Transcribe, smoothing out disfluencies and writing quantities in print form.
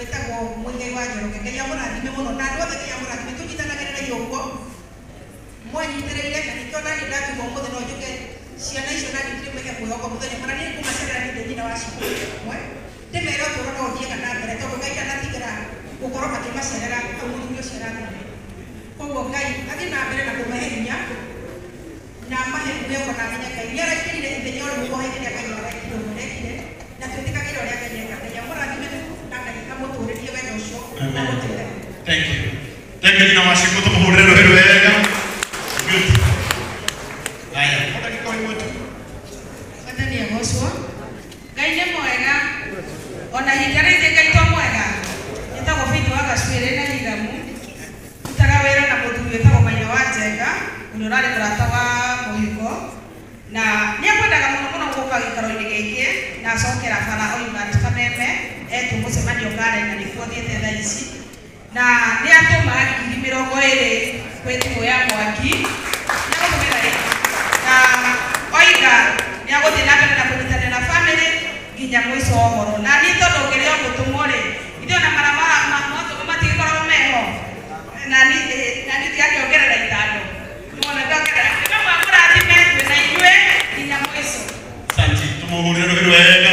Wĩtagwo Mũigai wa Njoroge. Ngai amũrathime mũno na andũ othe, Ngai amũrathime. Tũnyitanagĩrĩrai ũguo mwanyitĩrĩire, na nĩkĩo nani ndakiuga ũmũthĩ no njũke ciana icio nani ndĩmĩhe mwĩhoko mũthenya mũna. Niĩ kũmacerera niĩ ndĩ nyina wa ciana ĩmwe, ndĩmere ũtũũro no ũthiaga na mbere tondũ Ngai ndanatigĩra gũkorwo akĩmacerera hau mũthuri ũcio arathire. Koguo Ngai athiĩ na mbere na kũmahe hinya na mahe mwĩhoko, na amenye Ngai nĩ araingĩrire ithenya o rĩmwe o hĩndĩ ĩrĩa Ngai arekire ũguo arekire, na twĩtĩkagĩre ũrĩa Ngai eka. Ngai amũrathime na Ngai amũtũũrĩrie wendo ũcio na Amen. mũteithanie. Thank you. Thank you, nyina wa Shiko, tumuhurire rũhĩ wega. Good. Haya, kwa dakika imwe tu. Mwathani agocwo. Ngai nĩ mwega ona hingarĩtie. Ngai to mwega. Njĩtagwo Faith wa Gacuĩrĩ na Hithamu, ndutaga wĩra na mũthuri wĩtagwo Maina wa Njenga, ũrĩa ũrarĩ mũrata wa mũhiko, na nĩ akwendaga mũno mũno gũka gĩikaro-inĩ gĩkĩ na acokera bara oima Kameme etwo mũcemanio Karen, na nĩkuo thiĩte thaa ici, na nĩ atũma 20,000 kwĩ thimũ ya Mwangi. Nĩ agũtũmĩra rĩ na oiga nĩ agũthiĩ na mbere na kũnyitanĩra na family nginya mũico wa ũhoro. Na niĩ tondũ ngĩrĩ o mũtũmwo rĩ, ithuĩ ona mara matũmwo matigĩkoragwo meho, na niĩ ndigakĩongerera 5, nĩwona ndongerera. Nĩ mwamũrathime, twĩ na inyuĩ nginya mũico. Asante. Tumuhurire rũhĩ wega.